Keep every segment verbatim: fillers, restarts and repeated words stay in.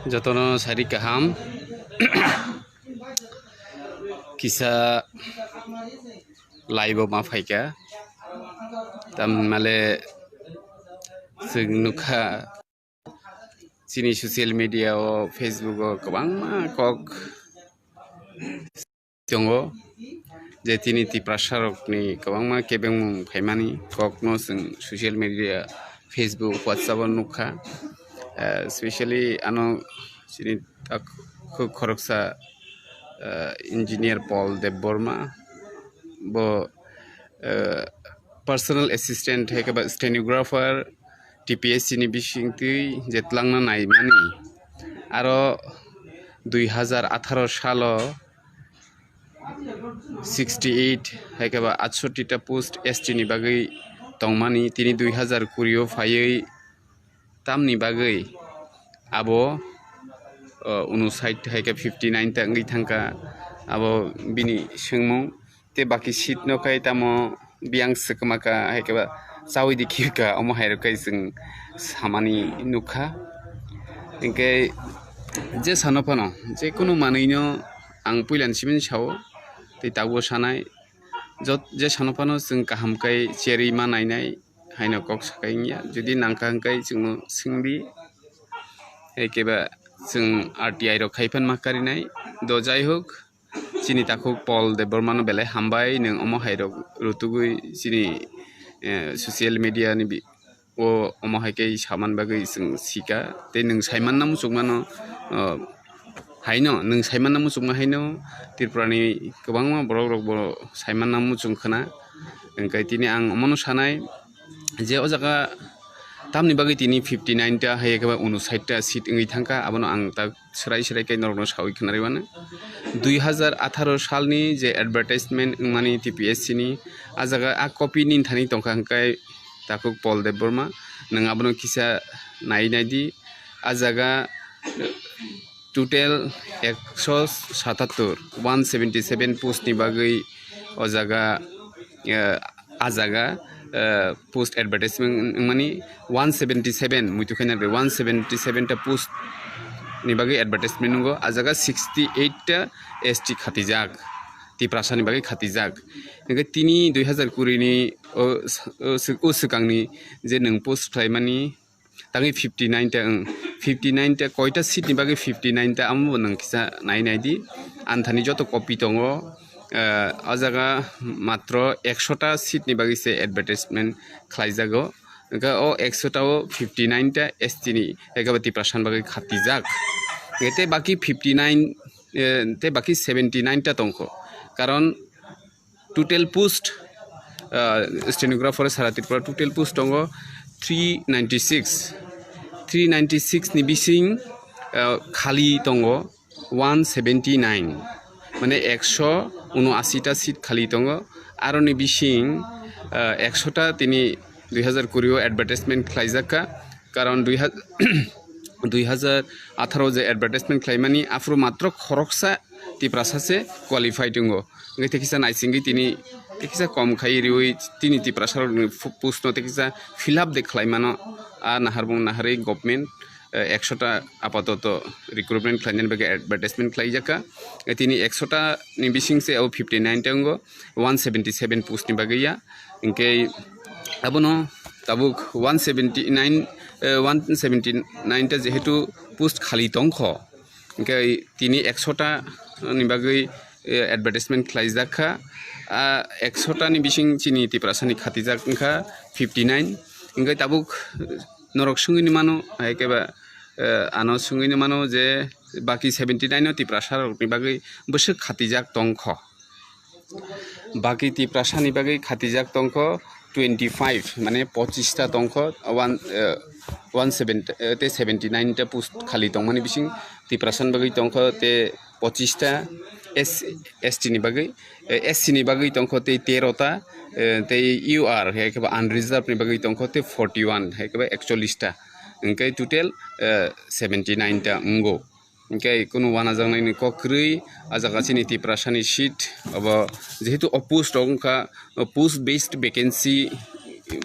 Jotono sari kaham. Kisa live o ma phaikha. Tamhinmale chwng nukha chini social media o, Facebook o kwbangma kok tongo, je tini Tiprasa rokni kwbangma kebengmung phaimani kokno chwng social media, Facebook, WhatsApp o nukha. Eh, specially ano chini takhuk khoroksa, eh, engineer Paul Debbarma, bo, eh, personal assistant hai khe ba stenographer, T P S C ni bisingtwi je twlangna naimani. Aro dui hazar atharo salo sixty eight hai khe ba atshotti ta post S T ni bagwi tongmani, tini dui hazar kuri o phaiwi tamni bagwi abo, o, unusait hai khe fifty nine ta wngwi thangkha abo bini swngmung. Tei baki seat no khe tamo biyang swkma kha hai khe ba chaui di khibka, omo hai rok khe chwng samani nukha. Hinkhe je sano phano je kunu manwi no ang puila ni simi sao, tei tabuk sanai jot-, je sano phano chwng kaham khe cherwi ma nainai haino kok sakai wngya. Jodi nangkha hwnkhe chwngno swngdi, hai khe ba chwng R T I rok khai phan ma karinai. Do jai hok, chini takhuk Paul Debbarma no belai hambai, nwng omo hai rok rutugwi chini, eh, social media ni bi-, o omo hai khe saman bagwi chwng sika. Tei nwng saimanna muchungmano, o, haino, nwng saimanna muchungma haino Tripura ni kwbangma borok rok bo saimanna muchung khna. Hinkhe tini ang omono sanai je o jaga tamni bagwi tini fifty nine ta hai khe ba unusait ta seat wngwi thangkha, abono ang ta swrai swrai khe norokno saui khwnarwi mano. Dui hazar atharo salni je advertisement wngmani T P S C ni, a jaga a copy ni thani tongkha hwnkhe takhuk Paul Debbarma, nwng abono kisa nai naidi. A jaga total ekso satattor, one seventy seven post ni bagwi o jaga, eh, a jaga, eh, post advertisement wngmani one seventy seven, muitu khaina one seventy seven ta post ni bagwi advertisement nungo, a jaga sixty eight ta S T khatijak, Tiprasa ni bagwi khatijak. Hinkhe tini dui hazar kuri ni o, o, o swkangni je nwng post khlaimani, tangwi fifty nine ta, wng, fifty nine ta, koita seat ni bagwi fifty nine ta, amo bo nwng kisa nai naidi. Anthani joto copy tongo, eh, o jaga matro ekso ta seat ni bagwi se advertisement khlaijago. Hwnkhe o ekso ta o fifty nine ta S T ni, ekaba Tiprasa ni bagwi khatijak. Hwnkhe tei baki fifty nine, eh, tei baki seventy nine ta tongkho. Karon total post, ah, stenographer sara Tripura total post tongo three ninety six. Three ninety six ni bising, ah, khali tongo one seventy nine, mane ekso uno asi ta seat khali tongo. Aroni bising, ah, ekso ta tini dui hazar kuri o advertisement khlaijak kha, karon dui ha-, dui hazar atharo je advertisement khlaimani, aphuru matro khoroksa Tiprasa se qualified wngo. Hwnkhe tei kisa naisingwi tini tei kisa kom khai riwi tini Tiprasa rokni fu-, post no tei kisa fill up de khlai mano. A nahar bung naharwi government, eh, ekso ta apatoto recruitment khlainani bagwi advertisement khlaijak kha. Eh, tini ekso ta ni bising se abo fifty nine ta wngo, one seventy seven post ni bagwi ya. Hinkhe abono tabuk one seventy nine, eh, one seventy nine ta jehetu post khali tongkho, hinkhe tini ekso ta ni bagwi, eh, advertisement khlaijak kha. Ah, ekso ta ni bising chini Tiprasa ni khatijak wngkha fifty nine. Hinkhe tabuk norok swngwi ni mano, hai khe ba, eh, ano swngwi ni mano je baki seventy nine no Tiprasa rokni bagwi bwswk khatijak tongkho. Baki Tiprasa ni bagwi khatijak tongkho twenty five, mane pochis ta tongkho, one, eh, one seven, eh, tei seventy nine ta post khali tongmani bising Tiprasa ni bagwi tongkho tei pochis ta, S, S T ni bagwi, eh, S C ni bagwi tongkho tei tero ta, eh, tei U R, hai khe ba unreserved ni bagwi tongkho tei forty one, hai khe ba ekchollis ta. Hwnkhe total, eh, seventy nine ta wngo. Hwnkhe kunu uanajaknaini kok kwrwi, a jaga chini Tiprasani seat, abo jehetu o post rok wngkha, o post based vacancy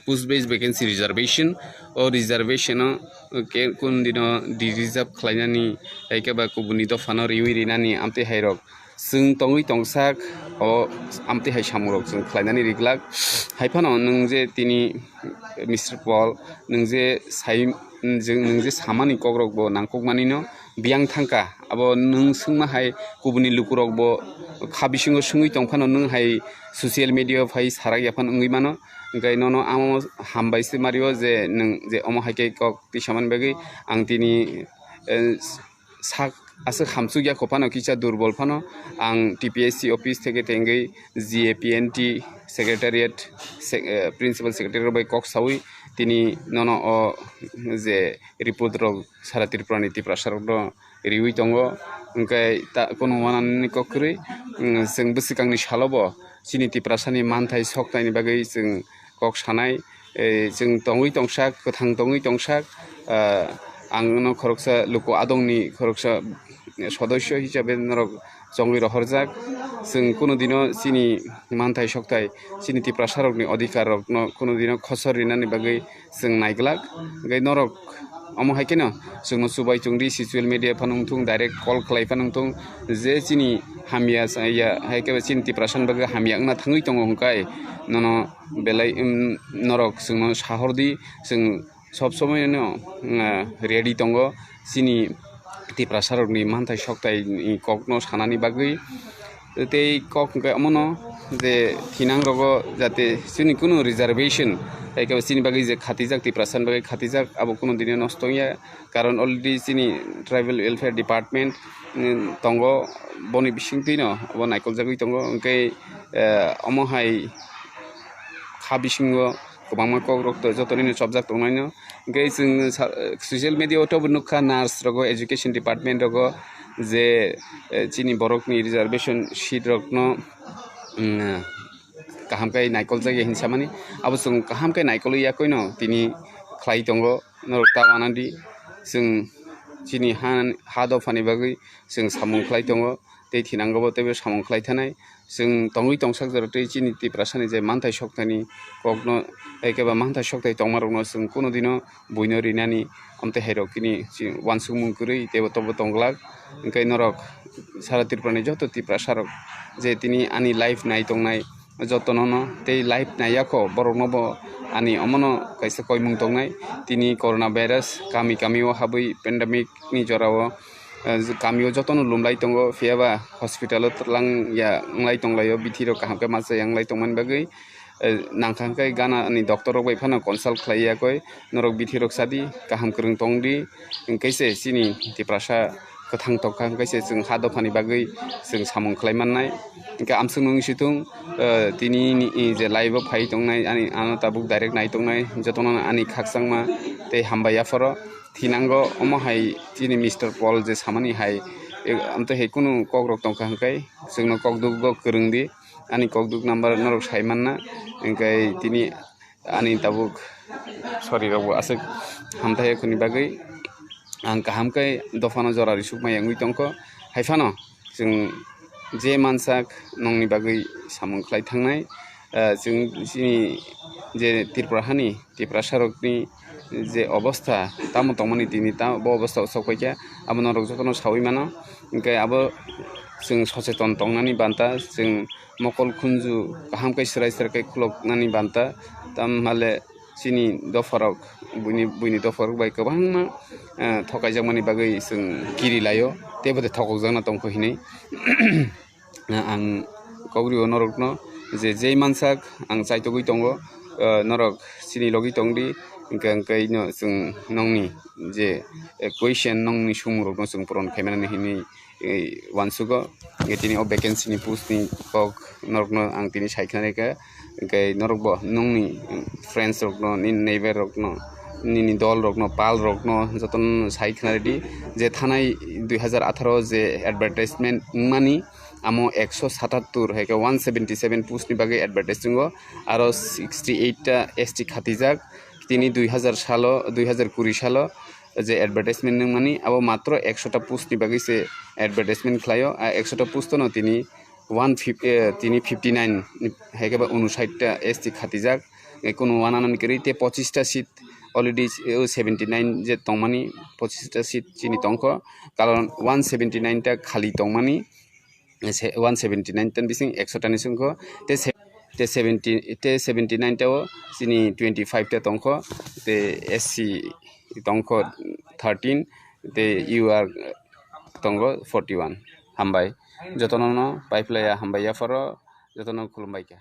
post base vacancy reservation, o reservation o ke kun dino de-reserve khlainani, hai khe ba kubuni dophano riwi rinani amtwi hai rok chwng tongwi tongsak, o amtwi hai samung rok chwng khlainani riglak. Hai phano nwng je tini Mister Paul, nwng je sai, nwng je samani kokrok bo nangkukmani no biyang thangkha. Abo nwng swngma hai kubuni lukurok bo kha bisingo swngwi tongphano nwng hai social media phai sarak yaphano wngwi mano. Hwnkhe nono amo hambai se mario je nwng je omo hai khe kok tisamani bagwi ang tini, eh, sak aswk hamsuk ya kho phano kisa durbol phano ang T P S C office theke tengwi G A P N T secretariat, se-, eh, principal secretary rok bai kok sawi tini nono o je report rok sara Tripura ni Tiprasa rok no riwi tongo. Hwnkhe ta-, kunu wanani kok kwrwi, mm, chwng bwswkangni salo bo chini Tiprasa ni manthai soktai ni bagwi chwng kok sanai, eh, chwng tongwi tongsak, kwthang tongwi tongsak, ah, ang no khoroksa luku adong ni khoroksa sodosyo hisabe norok chongwi rohorjak. Chwng kunu dino chini manthai soktai, chini Tiprasa rok ni odhikar rok no kunu dino khosor rinani bagwi chwng naiglak. Hwnkhe norok omo hai kheno chwngno chubai chwngdi, social media phano wngthung, direct call khlai phano wngthung, je chini hamya sa-, ya, hai khe chini Tiprasa ni bagwi hamya wngna thangwi tongo hwnkhe nono belai, um, norok chwngno sahordi, chwng sob somoi no, uh, ready tongo chini Tiprasa rokni manthai soktai ni kokno sanani bagwi. Tei kok hwnkhe omono je thinang rogo jate chini kunu reservation, hai khe chini bagwi je khatijak, Tiprasa ni bagwi khatijak, abo kunu dino nosto wngya, karon already chini tribal welfare department, mm, tongo, boni bisingtwino abo naikoljagwi tongo, hwnkhe, eh, omo hai kha bisingo kwbangma kokrok to joto nini chopjak tongnaino. Hwnkhe chwng sa-, social media o tobo nukha, nurse rogo, education department rogo je, eh, chini borokni reservation seat rokno, mm, kaham khe naikoljak ya hinwi samani. Abo chwng kaham khe naikolwi yakoino tini khlai tongo. Norok ta wanadi, chwng chini ha, ha dophani bagwi chwng samung khlai tongo, tei thinango bo teibo samung khlai thanai. Chwng tongwi tongsak jora tei chini Tiprasani je manthai sokthani kokno, ekeba manthai sokthai tongmarokno chwng kunu dino buino rinani, amtwi hairok kini chi-, uansukmung kwrwi teibo tobo tongglak. Hwnkhe norok sara Tripurani joto Tiprasarok je tini ani live nai tongnai, jotonono tei live naiya kho, borokno bo ani omono kaisa koimung tongnai. Tini corona virus kami kami o habwi pandemic ni jora o, eh, kami o jotono lumlai tongo, phiya ba hospital o twlang ya wnglai tonglaio, bithi rok kaham khe masa ya wnglai tongmani bagwi, eh, nangkha hwnkhe gana ni doctor rok bai phano consult khlai ya koi, norok bithi rok sadi, kaham kwrwng tongdi, hwnkhe se chini Tiprasa kwthang tongkha, hwnkhe se chwng ha dophani bagwi chwng samung khlai mannai. Hwnkhe amswkno wngsi thung, eh, tini ni, eh, je live o phai tongnai, ani ano tabuk direct nai tongnai, jotono ani khakchangma tei hambai yaphoro thinango. Omo hai chini Mister Paul je samani hai, eh, amtwi hai kunu kokrok tongkha, hwnkhe chwngno kokduk go kwrwng di, ani kokduk number norok sai manna, hwnkhe tini ani tabuk sorry rok bo aswk hamthai khoni bagwi ang kaham khe dophano jora risuk maya wngwi tongkho. Hai phano chwng je mansak nongni bagwi samung khlai thangnai, ah, chwng chini je Tripura hani Tiprasa rokni je obostha tamo tongmani tini ta bo obostha o sok paikha, abo norok jotono sawi mano. Hwnkhe abo chwng socheton tongnani banta, chwng mokol khunju kaham khe swrai swrai khe khuloknani banta, tamhale chini dopharok, buini, buini dopharok bai kwbangma, eh, thokaijakmani bagwi chwng kiri laio, tei bo de thokokjakna tongkho hinwi. Ang kok rio norokno je jei mansak ang chaitogwi tongo, eh, norok chini logi tongdi, hwnkhe, hwnkhe no chwng nongni je, eh, question, nongni sumung rokno chwng puron khaimani hinwi, eh, uansugo. Hwnkhe tini o vacancy ni post ni kok norokno ang tini sai khna rikha. Hwnkhe norok bo nongni friends rokno, nini neighbor rokno, nini dol rokno, pal rokno jotono sai khna ridi je thanai dui hazar atharo je advertisement wngmani, amo ekso satattur hai khe one seventy seven post ni bagwi advertise wngo, aro sixty eight ta S T khatijak. Tini dui hazar salo, dui hazar kuri salo je advertisement nungmani, abo matro ekso ta post ni bagwi se advertisement khlaio. A ekso ta post no tini one fifty, eh, tini fifty nine hai khe ba unsait ta S T khatijak. Kunu uananani kwrwi tei pochista seat already, eh, seventy nine je tongmani, pochista seat chini tongkho, karon one seventy nine ta khali tongmani, eh, se-, one seventy nine ta ni bising ekso ta ni sungkho, tei se-, tei seventy, tei seventy nine ta o chini twenty five ta tongkho, tei S C tongkho thirteen, tei U R tongo forty one. Hambai. Jotono no pai phlaiya, hambai yapharo, jotono khulumbai kha.